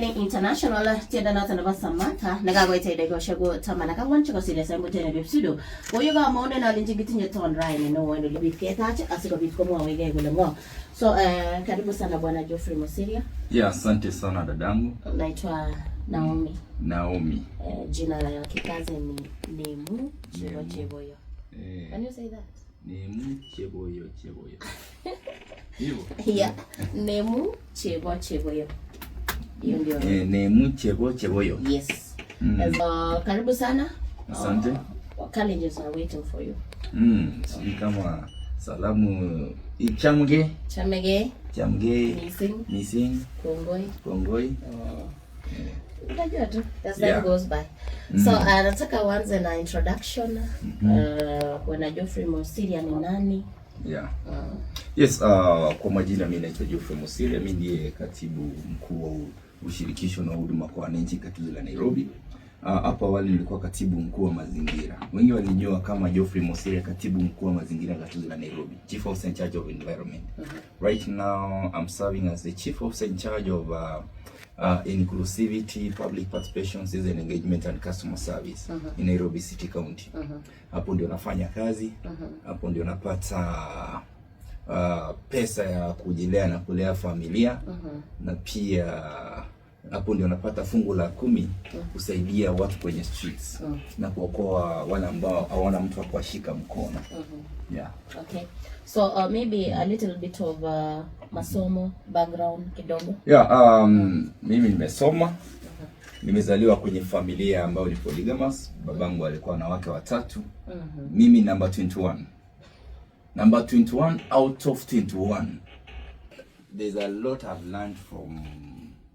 International tiendo noton nebo Samantha nekakoit dakikoshek ko 14 chekosir sait 5 en Pepsido. Koyo kamonden alenjin kitinye ton raini neo en ole bit ketach asikobit komwawegei kole ng'o. So karibu sana Bwana Geoffrey Mosiria. Yeah, asante sana dadangu. Naitwa Naomi. Naomi. Jina la kikazi ni Nemu Chebo Cheboyo. Can you say that? Nemu Cheboyo Cheboyo. Hivyo. Yeah. Nemu Chebo Cheboyo. Hiyo ndio. Nemu Chebo Cheboyo. Yes. Karibu sana. Asante. Challenges are waiting for you. Sijui kama salamu ichamge. Chamege. Chamge. Missing. Missing. Kongoi. Kongoi. Unajua tu as time goes by. So nataka uanze na introduction. Bwana Geoffrey Mosiria ni nani? Yeah. Yes, kwa majina mimi naitwa Geoffrey Mosiria, mimi ndiye katibu mkuu wa ushirikisho na huduma kwa wananchi gatuzi la Nairobi. Hapo awali nilikuwa katibu mkuu wa mazingira. Wengi walinijua kama Geoffrey Mosiria, katibu mkuu wa mazingira gatuzi la Nairobi, Chief Officer in charge of environment. Right now I'm serving as the Chief Officer in charge of inclusivity, public participation, citizen engagement and customer service in Nairobi City County. Hapo ndio nafanya kazi. Hapo ndio napata pesa ya kujilea na kulea familia na pia hapo ndio napata fungu la 10 kusaidia watu kwenye streets na kuokoa wale ambao hawana mtu wa kuwashika mkono. Yeah. Okay. So maybe a little bit of masomo background kidogo. Yeah, mimi nimesoma. Nimezaliwa kwenye familia ambayo ni polygamous. Babangu alikuwa na wake watatu. Mimi number 21. Number 21 out of 21. There's a lot I've learned from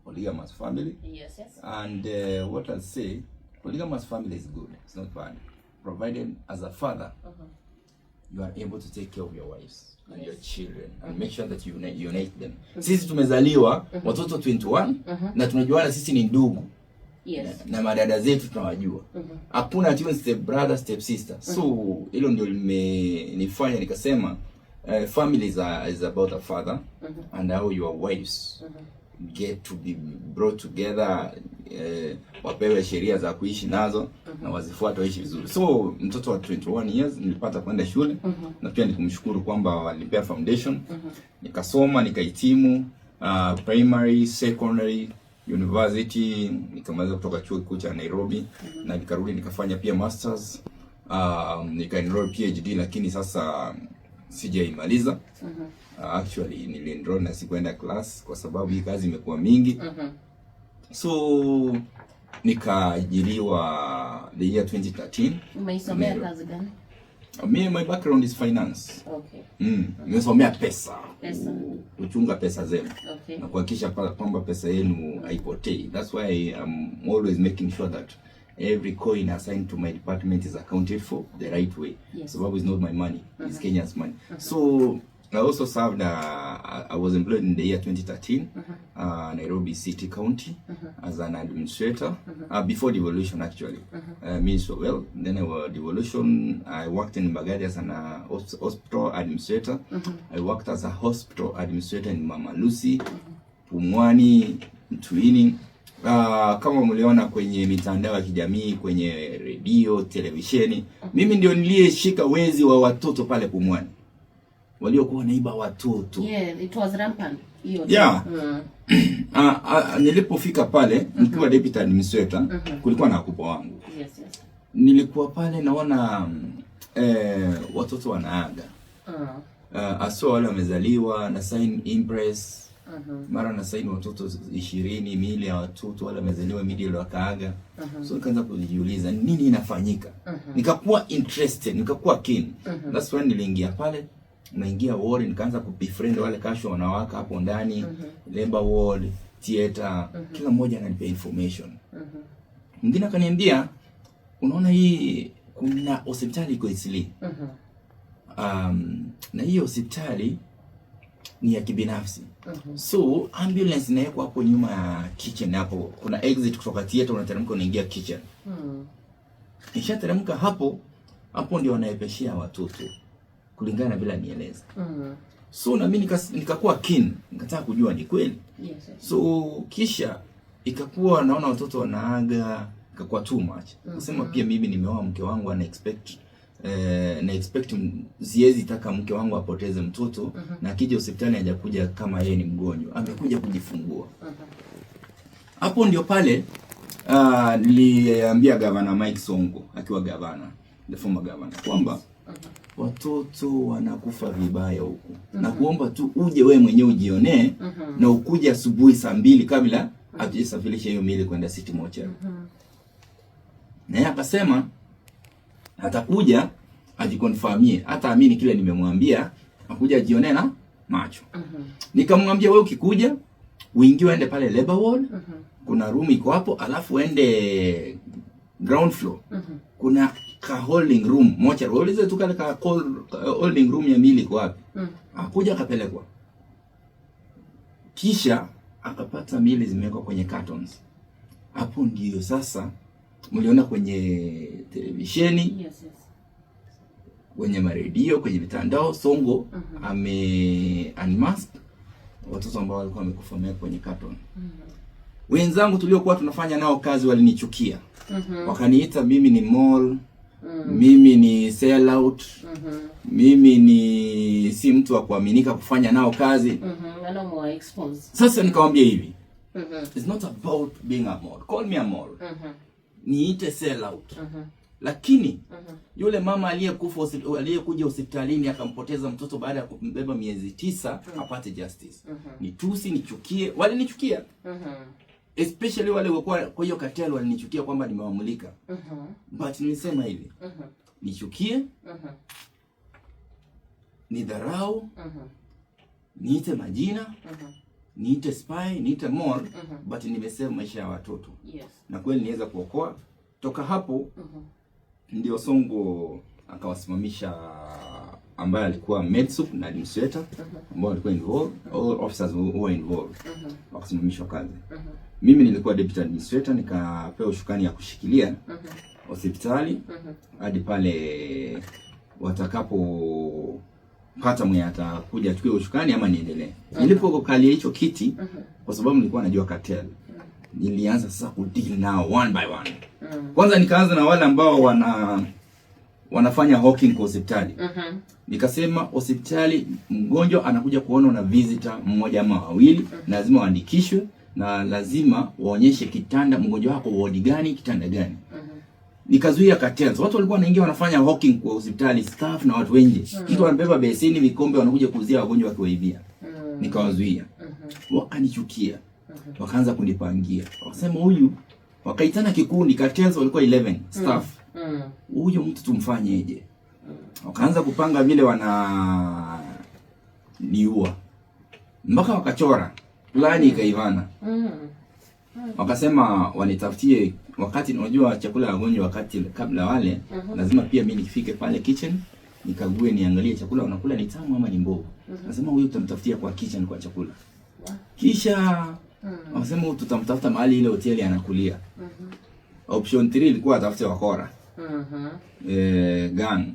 polygamous family. Yes. And what I'll say, polygamous family is good. It's not bad. Provided as a father, you are able to take care of your wives and your children and make sure that you unite them. Sisi tumezaliwa watoto 21 na tunajuana sisi ni ndugu. Na madada zetu tunawajua. Hakuna ati step brother, step sister. So hilo ndio limenifanya nikasema families are is about a father and how your wives get to be brought together, wapewe sheria za kuishi nazo na wazifuate waishi vizuri. So mtoto wa 21 years nilipata kwenda shule na pia nikumshukuru kwamba walinipea foundation. Nikasoma, nikahitimu primary, secondary, university, nikamaliza kutoka chuo kikuu cha Nairobi na nikarudi nikafanya pia masters, nika enroll PhD lakini sasa sijaimaliza. Actually nilienroll na sikuenda class kwa sababu hii kazi imekuwa mingi. So nikaajiriwa the year 2013. Umeisomea kazi gani? Me, my background is finance. Nimesomea pesa. Pesa. Kuchunga pesa zenu. Na kuhakikisha kwamba pesa yenu haipotei. That's why I'm always making sure that every coin assigned to my department is accounted for the right way. Sababu it's not my money, it's Kenya's money. So I also served, I was employed in the year 2013, Nairobi City County as an administrator, before devolution actually, Minister of Wealth. Then I was devolution, I worked in Mbagathi as an hospital administrator. I worked as a hospital administrator in Mama Lucy, Pumwani, Mtuini. Kama mliona kwenye mitandao ya kijamii, kwenye redio, televisheni, mimi ndio niliyeshika wezi wa watoto pale Pumwani waliokuwa wanaiba watoto. Yeah, it was rampant. Hiyo. Yeah. Nilipofika pale nikiwa deputy administrator, kulikuwa na wakubwa wangu. Nilikuwa pale naona watoto wanaaga. Aswa wale wamezaliwa na sign impress. Mara na sign watoto 20 miili ya watoto wale wamezaliwa immediately wakaaga. So nikaanza kujiuliza nini inafanyika. Nikakuwa interested, nikakuwa keen. That's when niliingia pale, naingia ward, nikaanza kubefriend wale casual wanawake hapo ndani, labor ward, theater, kila mmoja ananipea information. Mwingine akaniambia, unaona hii kuna hospitali iko Eastleigh. Na hiyo hospitali ni ya kibinafsi. So ambulance inawekwa hapo nyuma ya kitchen hapo. Kuna exit kutoka theater, unateremka unaingia kitchen. Nishateremka hapo, hapo ndio wanaepeshea watoto kulingana na vile nieleza. So na mimi nikakuwa keen, nikataka kujua ni kweli. Yes. So kisha Ikakuwa naona watoto wanaaga, ikakuwa too much. Nasema pia mimi nimeoa, mke wangu ana expect na expect siwezi taka mke wangu apoteze mtoto na akija hospitali hajakuja kama yeye ni mgonjwa, amekuja kujifungua. Hapo ndio pale niliambia Gavana Mike Sonko akiwa gavana, the former governor, kwamba watoto wanakufa vibaya huku na kuomba tu uje wewe mwenyewe ujionee na ukuje asubuhi saa 2 kabla hatujasafirisha hiyo miili kwenda City Mortuary. Na yeye akasema atakuja ajiconfirmie, hata amini kile nimemwambia, akuja ajionee na macho. Nikamwambia, wewe ukikuja uingie uende pale labor ward, kuna room iko hapo, alafu uende ground floor, kuna ka holding room mortuary. Ulize tu kale ka holding room ya miili iko wapi. Akuja akapelekwa, kisha akapata miili zimewekwa kwenye cartons. Hapo ndio sasa mliona kwenye televisheni, kwenye maredio, kwenye mitandao, Sonko ame unmask watoto ambao walikuwa wamekufa wamewekwa kwenye carton. Wenzangu tuliokuwa tunafanya nao kazi walinichukia, wakaniita mimi ni mole, mimi ni sellout, mimi ni si mtu wa kuaminika kufanya nao kazi. Ano more expose. Sasa nikamwambia hivi, it's not about being a mole. Call me a mole. Niite sellout. Lakini yule mama aliyekufa aliyekuja hospitalini akampoteza mtoto baada ya kumbeba miezi 9 apate justice. Nitusi, nichukie, walinichukia. Especially wale walikuwa kwa hiyo cartel walinichukia kwamba nimewamulika. But nilisema hivi, nichukie, nidharau, niite majina, niite spy, niite mole, but nimesave maisha ya watoto. Na kweli niweza kuokoa. Toka hapo ndio Sonko akawasimamisha ambaye alikuwa medsup na administrator ambao walikuwa involved, all officers who were involved, wakasimamishwa kazi. Mimi nilikuwa deputy administrator, nikapewa ushukani ya kushikilia hospitali hadi pale watakapopata mwenye atakuja achukue ushukani ama niendelee. Nilipokalia hicho kiti, kwa sababu nilikuwa najua cartel, nilianza sasa kudeal nao one by one. Kwanza nikaanza na wale ambao wanafanya hawking kwa hospitali. Nikasema hospitali mgonjwa anakuja kuona na visitor mmoja ama wawili, na lazima waandikishwe na lazima waonyeshe kitanda mgonjwa wako wodi gani, kitanda gani. Nikazuia cartels. Watu walikuwa wanaingia wanafanya hawking kwa hospitali, staff na watu wengi. Mtu anabeba beseni, vikombe, wanakuja kuuzia wagonjwa wakiwaibia. Nikawazuia. Wakanichukia. Wakaanza kunipangia. Wakasema huyu, wakaitana kikundi, cartels walikuwa 11 staff. Huyu mtu tumfanyeje? Wakaanza kupanga vile wana niua. Mpaka wakachora plani ikaivana. Wakasema wanitafutie wakati, unajua chakula ya wagonjwa wakati kabla wale, lazima pia mimi nifike pale kitchen nikague, niangalie chakula wanakula ni tamu ama ni mbovu. Nasema huyu tutamtafutia kwa kitchen kwa chakula. Kisha wakasema huyu tutamtafuta mahali ile hoteli anakulia. Option 3 ilikuwa atafute wakora. Gang.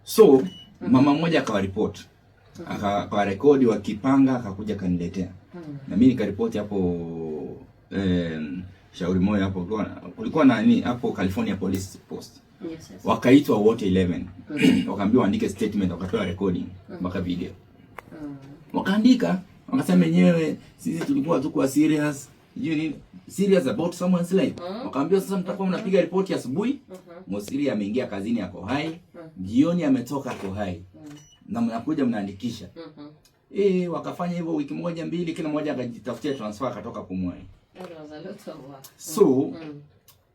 So mama mmoja akawaripoti, akawarekodi wakipanga, akakuja akaniletea. Na mimi nikaripoti hapo Shauri Moyo hapo kulikuwa na nini hapo California Police Post. Wakaitwa wote 11. Wakaambiwa waandike statement, wakapewa recording mpaka video. Wakaandika, wakasema wenyewe sisi tulikuwa tuko serious, sijui nini, serious about someone's life. Wakaambiwa sasa mtakuwa mnapiga ripoti asubuhi, Mosiria ameingia kazini ako hai, jioni ametoka ako hai. Na mnakuja mnaandikisha. Wakafanya hivyo wiki moja mbili, kila mmoja akajitafutia transfer akatoka Pumwani. That was a lot of work. So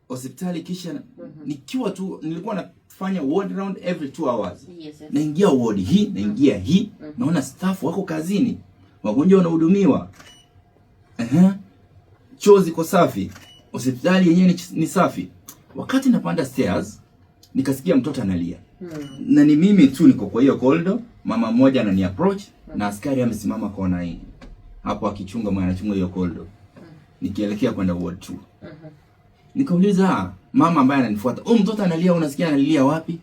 hospitali kisha nikiwa tu nilikuwa nafanya ward round every 2 hours. Naingia ward hii, naingia hii, naona staff wako kazini, wagonjwa wanahudumiwa. Choo ziko safi, hospitali yenyewe ni safi. Wakati napanda stairs, nikasikia mtoto analia. Na ni mimi tu niko kwa hiyo corridor, mama mmoja anani approach na askari amesimama kona hii. Hapo akichunga mwana anachunga hiyo corridor. Nikielekea kwenda ward 2. Nikauliza mama ambaye ananifuata, "Oh, mtoto analia, unasikia analilia wapi?"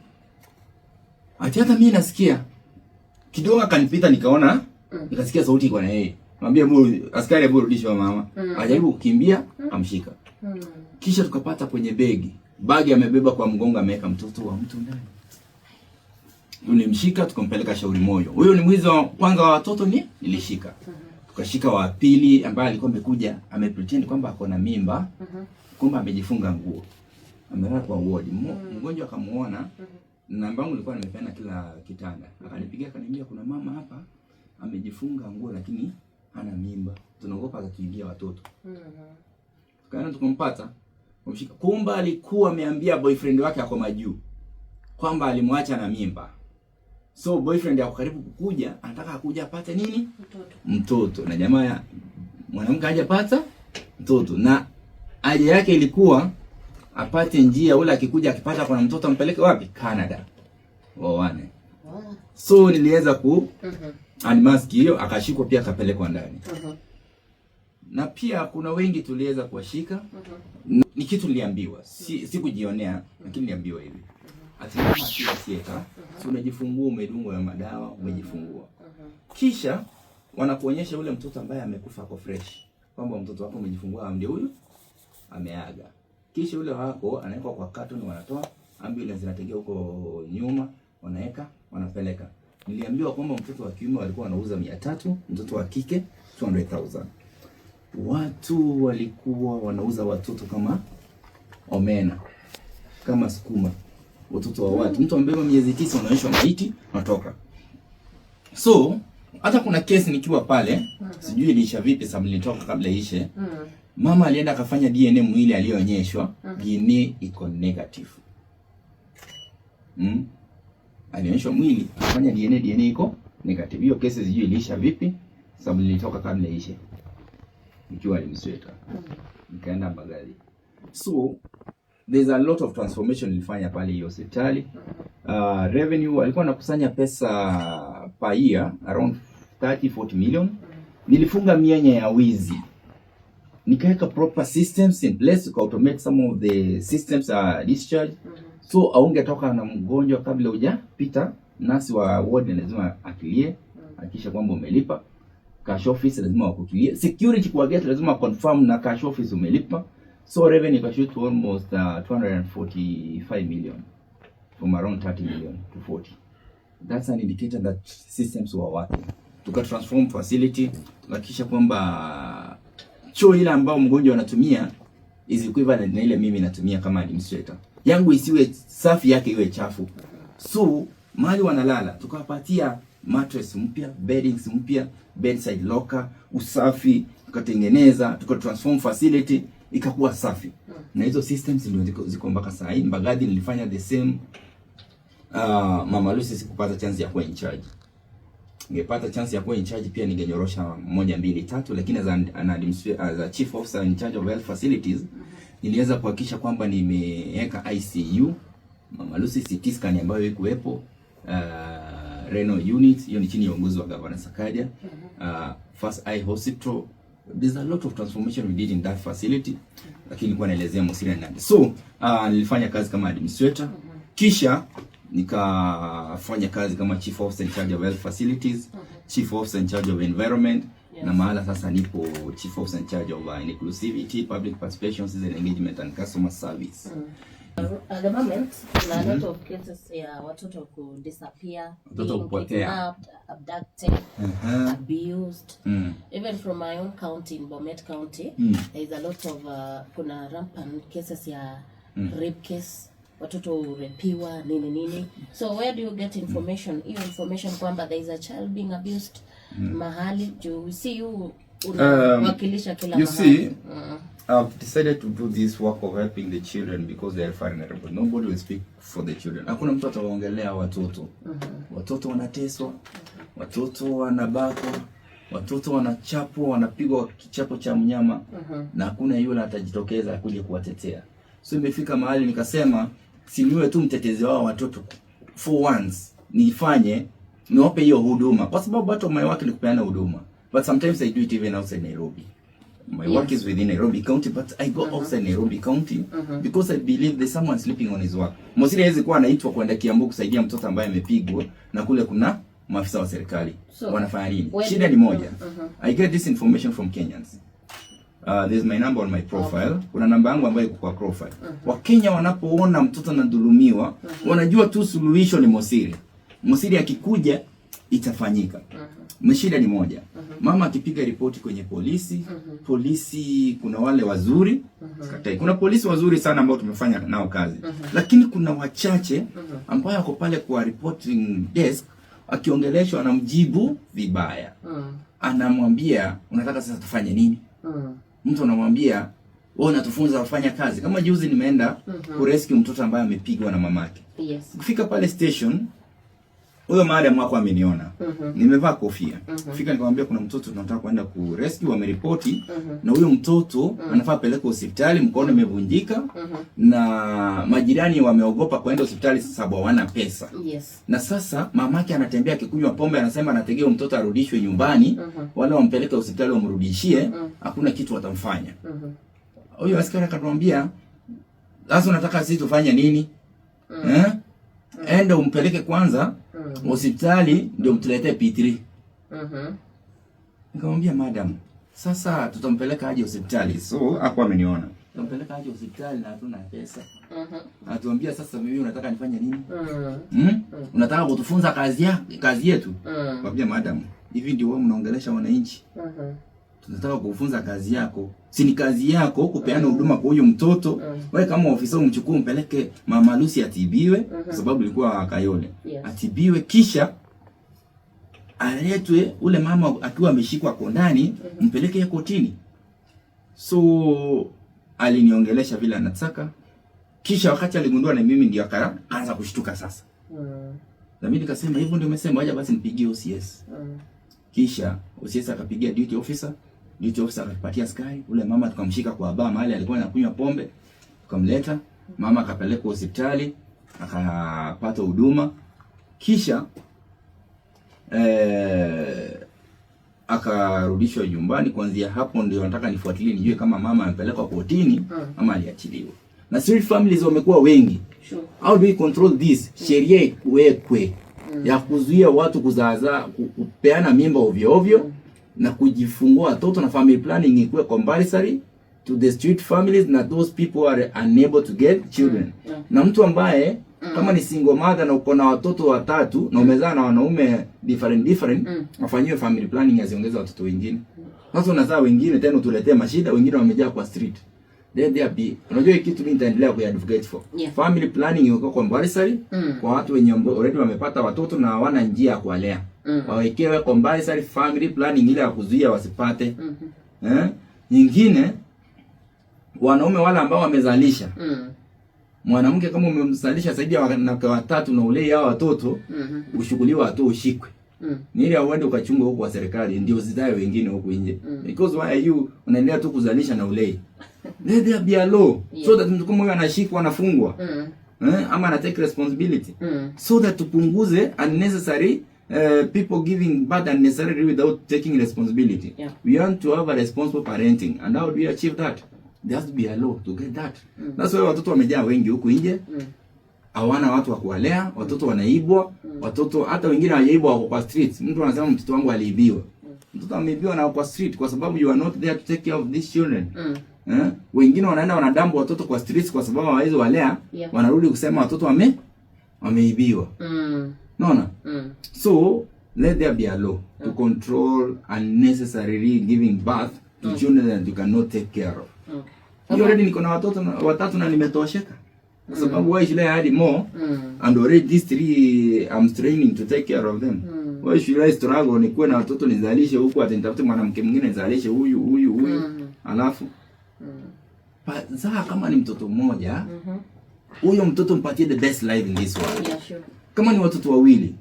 Ati hata mimi nasikia. Kidogo akanipita nikaona, nikasikia sauti iko na yeye. Mwambie askari hebu rudisha mama. Ajaribu kukimbia, amshika. Kisha tukapata kwenye begi. Bagi amebeba kwa mgongo, ameweka mtoto wa mtu ndani. Tulimshika tukampeleka Shauri Moyo. Huyo ni mwizi wa kwanza wa watoto ni nilishika. Tukashika wa pili ambaye alikuwa amekuja amepretend kwamba ako na mimba, kumbe amejifunga nguo. Amelala kwa ward. Mgonjwa akamuona, namba yangu nilikuwa nimepeana kila kitanda. Akanipigia akaniambia kuna mama hapa amejifunga nguo lakini hana mimba. Tunaogopa atatuibia watoto. Tukaenda tukampata, kumshika. Kumbe alikuwa ameambia boyfriend wake ako majuu kwamba alimwacha na mimba. So boyfriend yako karibu kukuja, anataka akuja apate nini? Mtoto. Mtoto. Na jamaa mwanamke hajapata mtoto, na haja yake ilikuwa apate njia ule akikuja akipata kwa mtoto ampeleke wapi? Canada. Waoane. So niliweza ku unmask hiyo, akashikwa pia akapelekwa ndani. Na pia kuna wengi tuliweza kuwashika. Ni kitu niliambiwa, si kujionea, lakini niliambiwa hivi. Ati kama si theater, si unajifungua, umedungwa na madawa, umejifungua. Kisha wanakuonyesha ule mtoto ambaye amekufa ako fresh, kwamba mtoto wako umejifungua ndio huyu ameaga. Kisha ule wako anawekwa kwa carton, wanatoa ambulance inategea huko nyuma, wanaweka, wanapeleka. Niliambiwa kwamba mtoto wa kiume walikuwa wanauza 300, mtoto wa kike 200,000. Watu walikuwa wanauza watoto kama omena, kama sukuma, watoto wa watu. Mtu amebeba miezi 9, unaonyeshwa maiti, unatoka. So hata kuna kesi nikiwa pale, sijui iliisha vipi, sababu nilitoka kabla ishe. Mama alienda akafanya DNA mwili aliyoonyeshwa, DNA iko negative. Alionyeshwa mwili, akafanya DNA, DNA iko negative. Hiyo kesi sijui iliisha vipi, sababu nilitoka kabla ishe. Nikiwa administrator. Nikaenda Mbagathi. So there's a lot of transformation nilifanya pale hiyo hospitali. Revenue walikuwa wanakusanya pesa per year around 30 40 million. Nilifunga mianya ya wizi. Nikaweka proper systems in place to automate some of the systems discharge. So aungetoka na mgonjwa kabla hujapita. Nasi wa ward lazima akilie, hakikisha kwamba umelipa. Cash office lazima wakukilie. Security kwa gate lazima confirm na cash office umelipa. So revenue ikashoot to almost 245 million from around 30 million to 40. That's an indicator that systems were working. Tuka transform facility, tukahakikisha kwamba choo ile ambayo mgonjwa anatumia is equivalent na ile mimi natumia kama administrator. Yangu isiwe safi, yake iwe chafu. So mahali wanalala tukawapatia mattress mpya, beddings mpya, bedside locker, usafi tukatengeneza, tuka transform facility ikakuwa safi. Na hizo systems ndio ziko mpaka saa hii. Mbagathi nilifanya the same. Mama Lucy sikupata chance ya kuwa in charge. Ningepata chance ya kuwa in charge pia ningenyorosha moja mbili tatu, lakini as a chief officer in charge of health facilities niliweza kuhakikisha kwamba nimeweka ICU, Mama Lucy, CT scan ambayo ikuwepo, renal unit, hiyo ni chini ya uongozi wa Governor Sakaja, First Eye Hospital. There's a lot of transformation we did in that facility, lakini nilikuwa naelezea Mosiria nani. So nilifanya kazi kama administrator, kisha nikafanya kazi kama chief officer in charge of health facilities, chief officer in charge of environment, na mahala sasa nipo chief officer in charge of inclusivity, public participation, citizen engagement and customer service. At the moment kuna a lot of cases ya watoto ku disappear, Watoto being kupotea. Kidnapped, abducted, abused. Even from my own county, in Bomet County, there is a lot of kuna rampant cases ya rape case, watoto repiwa, nini nini. So where do you get information, hiyo information kwamba there is a child being abused mahali, juu we see you unawakilisha kila You mahali? see, I've decided to do this work of helping the children because they are vulnerable. Nobody will speak for the children. Hakuna mtu atawaongelea watoto. Watoto wanateswa, watoto wanabakwa, watoto wanachapwa, wanapigwa kichapo cha mnyama na hakuna yule atajitokeza kuja kuwatetea. So imefika mahali nikasema si niwe tu mtetezi wao watoto for once, nifanye niwape hiyo huduma, kwa sababu hata my work ni kupeana huduma, but sometimes I do it even outside Nairobi. My work is within Nairobi County, but I go outside Nairobi County because I believe there's someone sleeping on his work. Mosiria hawezi kuwa anaitwa kwenda Kiambu kusaidia mtoto ambaye amepigwa na kule kuna Maafisa wa serikali So, wanafanya nini? Shida ni moja. I get this information from Kenyans. There's my number on my profile. Kuna namba yangu ambayo iko kwa profile. Wakenya wanapoona mtoto anadhulumiwa, wanajua tu suluhisho ni Mosiria. Mosiria akikuja itafanyika. Shida ni moja. Mama akipiga ripoti kwenye polisi, polisi kuna wale wazuri, sikatai. Kuna polisi wazuri sana ambao tumefanya nao kazi. Lakini kuna wachache ambao wako pale kwa reporting desk, akiongeleshwa anamjibu vibaya. Anamwambia, "Unataka sasa tufanye nini?" Mtu anamwambia, "Wewe unatufunza kufanya kazi." Kama juzi nimeenda kurescue mtoto ambaye amepigwa na mamake. Kufika pale station, huyo madam wako ameniona. Nimevaa kofia. Kufika nikamwambia kuna mtoto tunataka kwenda ku rescue, wameripoti na huyo mtoto anafaa apelekwe hospitali, mkono imevunjika na majirani wameogopa kwenda hospitali sababu hawana pesa. Na sasa mamake anatembea akikunywa pombe, anasema anategea mtoto arudishwe nyumbani, wale wampeleke hospitali wamrudishie, hakuna kitu watamfanya. Huyo askari akatuambia, "Sasa unataka sisi tufanye nini? Eh? Enda umpeleke kwanza hospitali ndio mtuletee P3." Nikamwambia, "Madam, sasa tutampeleka aje hospitali?" So hapo ameniona. "Tutampeleka aje hospitali na hatuna pesa?" Anatuambia, "Sasa mimi unataka nifanye nini? Hmm? Unataka kutufunza kazi yetu?" Nikamwambia, "Madam, hivi ndio wewe mnaongelesha wananchi? Tunataka kufunza kazi yako. Si ni kazi yako kupeana huduma kwa huyo mtoto? Wewe kama ofisa umchukue umpeleke Mama Lucy atibiwe, kwa sababu ilikuwa Kayole. Atibiwe kisha aletwe ule mama akiwa ameshikwa kondani, mpeleke kotini." So aliniongelesha vile anataka. Kisha wakati aligundua na mimi ndio akaanza kushtuka sasa. Na mimi nikasema, "Hivyo ndio umesema, wacha basi nipigie OCS." Kisha OCS akapigia duty officer, duty officer akatupatia askari, ule mama tukamshika kwa baa mahali alikuwa anakunywa pombe, tukamleta, mama akapelekwa hospitali, akapata huduma. Kisha akarudishwa nyumbani. Kuanzia hapo ndio nataka nifuatilie nijue kama mama amepelekwa kotini ama aliachiliwa. Na street families wamekuwa wengi. How do we control this? Sheria iwekwe ya kuzuia watu kuzaazaa, kupeana mimba ovyo ovyo na kujifungua watoto, na family planning ikuwe compulsory to the street families na those people who are unable to get children. Na mtu ambaye kama ni single mother na uko na watoto watatu na umezaa na wanaume different different, afanyiwe family planning asiongeze watoto wengine. Sasa unazaa wengine tena utuletee mashida, wengine wamejaa kwa street. Let there be, unajua hii kitu mimi nitaendelea kuadvocate for. Family planning iko compulsory kwa watu wenye already wamepata watoto na hawana njia ya kuwalea. Wawekewe compulsory family planning ile ya kuzuia wasipate. Eh? Nyingine, wanaume wale ambao wamezalisha, mwanamke kama umemzalisha zaidi ya wanawake watatu na ulei hao watoto, ushughuliwe tu, ushikwe. Ni ile uende ukachungwe huko kwa serikali ndio usizae wengine huku nje. Because why are you unaendelea tu kuzalisha na ulei? Let there be a law so that mtu kama huyo anashikwa, anafungwa. Eh, ama ana take responsibility. So that tupunguze unnecessary people giving birth unnecessarily without taking responsibility. We want to have a responsible parenting. And how do we achieve that? There has to be a law to get that. That's why watoto wamejaa wengi huku nje. Hawana watu wa kuwalea, watoto wanaibwa, watoto hata wengine hawajaibwa, wako kwa streets. Mtu anasema, "Mtoto wangu aliibiwa." Mtoto ameibiwa na kwa street kwa sababu you are not there to take care of these children. Eh? Wengine wanaenda wanadump watoto kwa streets kwa sababu hawawezi walea, wanarudi kusema watoto wameibiwa. Unaona? So let there be a law to control unnecessarily giving birth to children that you cannot take care of. Hiyo already niko na watoto watatu na nimetosheka. Kwa sababu why should I add more? And already these three I'm straining to take care of them. Why should I struggle nikuwe na watoto nizalishe huku, ati nitafute mwanamke mwingine nizalishe huyu, huyu, huyu, alafu zaa kama ni mtoto mmoja, huyo mtoto mpatie the best life in this world. Kama ni watoto wawili,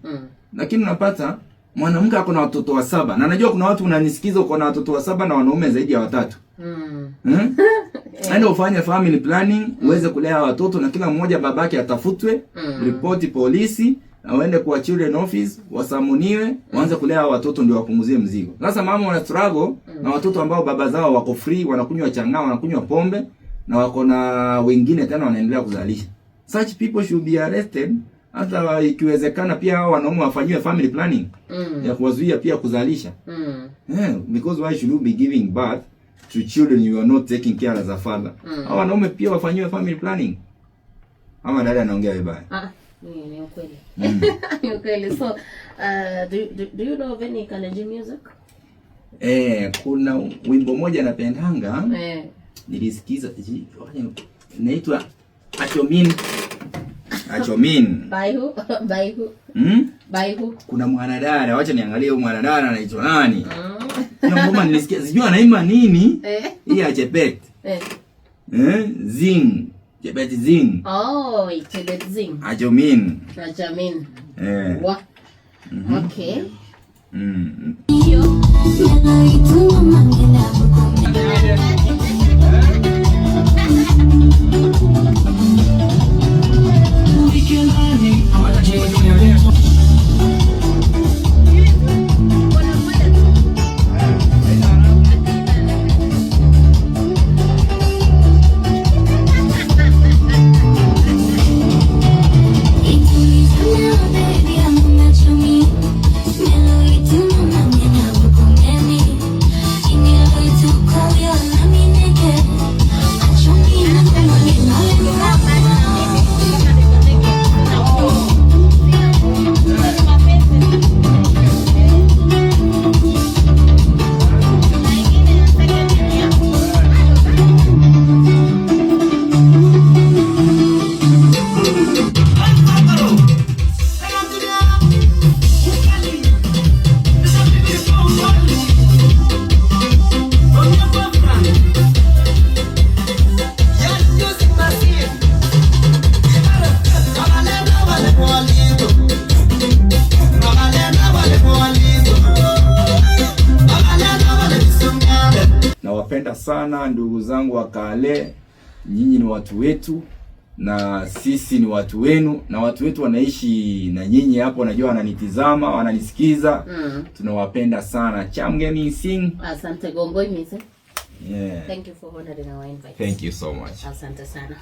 lakini unapata mwanamke ako na watoto wa saba, na najua kuna watu unanisikiza uko na watoto wa saba na wanaume zaidi ya watatu. Hmm? Enda ufanye family planning uweze kulea watoto na kila mmoja babake atafutwe, ripoti polisi, na uende kwa children office wasummoniwe, waanze kulea watoto ndio wapunguzie mzigo. Sasa mama wana struggle na watoto ambao baba zao wako free, wanakunywa chang'aa, wanakunywa pombe na wako na wengine tena wanaendelea kuzalisha. Such people should be arrested Hata ikiwezekana pia hao wanaume wafanyiwe family planning ya kuwazuia pia kuzalisha. Yeah, because why should you be giving birth to children you are not taking care as a father? Hao wanaume pia wafanyiwe family planning. Ama dada anaongea vibaya? Ah, ni ukweli. Ni ukweli. So, do you know of any Kalenjin music? Kuna wimbo moja napendanga. Nilisikiza, inaitwa Achomin. Achomin. By who? By who? Hmm? By who? Kuna mwanadada, wacha niangalie huyu mwanadada anaitwa nani. Hiyo ngoma nilisikia, sijui anaimba nini. Hii ya Chebet. Zing. Chebet Zing. Oh, Chebet Zing. Achomin. Achomin. Wa. Okay. Hiyo. Nawapenda sana ndugu zangu wa Kale, nyinyi ni watu wetu na sisi ni watu wenu, na watu wetu wanaishi na nyinyi hapo, najua wananitizama, wananisikiza. Tunawapenda sana. Chamgeni sing. Asante gongoi mise. Yeah. Thank you for honoring our invite. Thank you so much. Asante sana.